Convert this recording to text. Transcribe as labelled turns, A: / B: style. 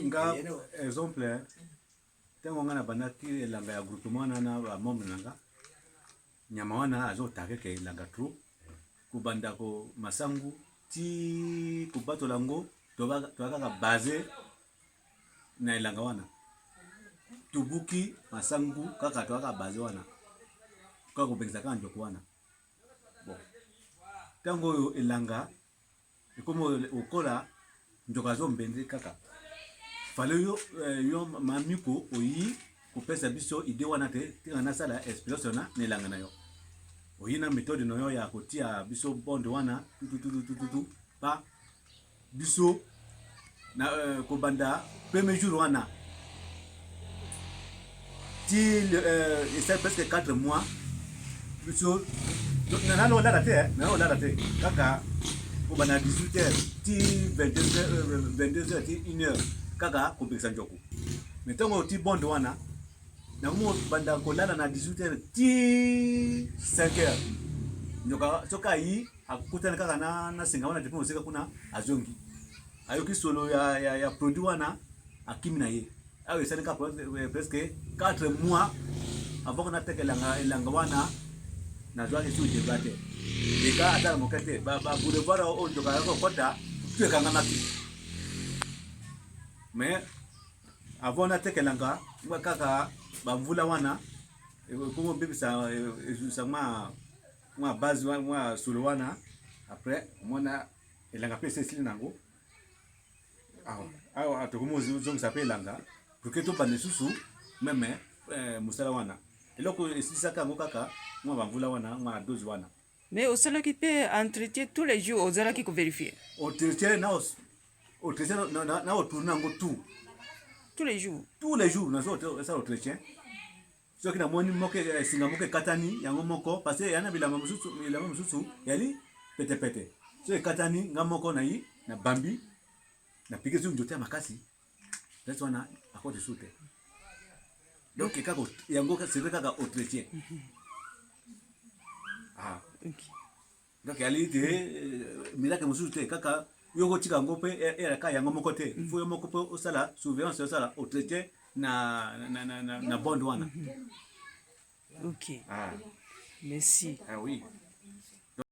A: Nga exemple, ntango nga nabandaki elanga ya groupement wana na bamembre na nga, nyama wana azotake ke elanga trop, kobanda ko masangu ti kobatola yango, toza kaka base na elanga wana. Tobuki masangu kaka, toza kaka base wana, kaka kobengisa kaka ndoko wana. Bon, ntango oyo elanga ekomi okola, nzoka azombenze kaka. Fale yo, yo mamiko oyi kopesa biso idée wana te, tika nasala expérience wana na elanga na yo. Oyi na méthode na yo ya kotia biso bonde wana tutututututu pa biso na kobanda premier jour wana ti esali presque 4 mois. Biso nano olala te, nano olala te, kaka kobanda 18 heures ti 22 heures, 22 heures ti 1 heure, kaka kobekisa njoku. Mais ntango oti bonde wana, nakomi banda kolala na 18 heures ti 5 heures. Nyoka soki ayi, akutani kaka na singa wana depuis mosika kuna, azongi, ayoki solo ya produit wana, akimi na ye. Awa esali kaka presque 4 mois avant nateka elanga wana, nazwaki su dégât te, dégât ata na moke te. Baboulevard oyo nzoka ayaki kokɔta tu ekangamaki. Mais avant nateka elanga, kaka bamvula wana ekomi obebisa, ezwisa mwa base, mwa solo wana. Après omona elanga mpe esi esili nango. Awa awa tokomi ozongisa mpe elanga pour que tobanda lisusu même mosala wana. Eloko esilisaka yango kaka mwa bamvula wana, mwa dose wana.
B: Mais osalaki mpe entretien tous les jours, ozalaki kovérifier?
A: Entretien na entretien na otourne yango tout.
B: Tous les jours?
A: Tous les jours nazo osala entretien. Soki namoni moko, esinga moko ekatani yango moko, parce que ya na bilamba mosusu, bilamba mosusu yali petepete, so ekatani, nga moko nayi na bambi, napike soki nzoto ya makasi place wana, akoti su te. Donc kaka yango, c'est vrai, kaka entretien. Ah. Donc yali te miracle mosusu te, kaka yo kotika yango mpe eyalaka yango moko te. Il faut yo moko mpe osala surveillance, osala entretien na bonde wana.
B: Ok. Ah. Merci.
A: Ah oui.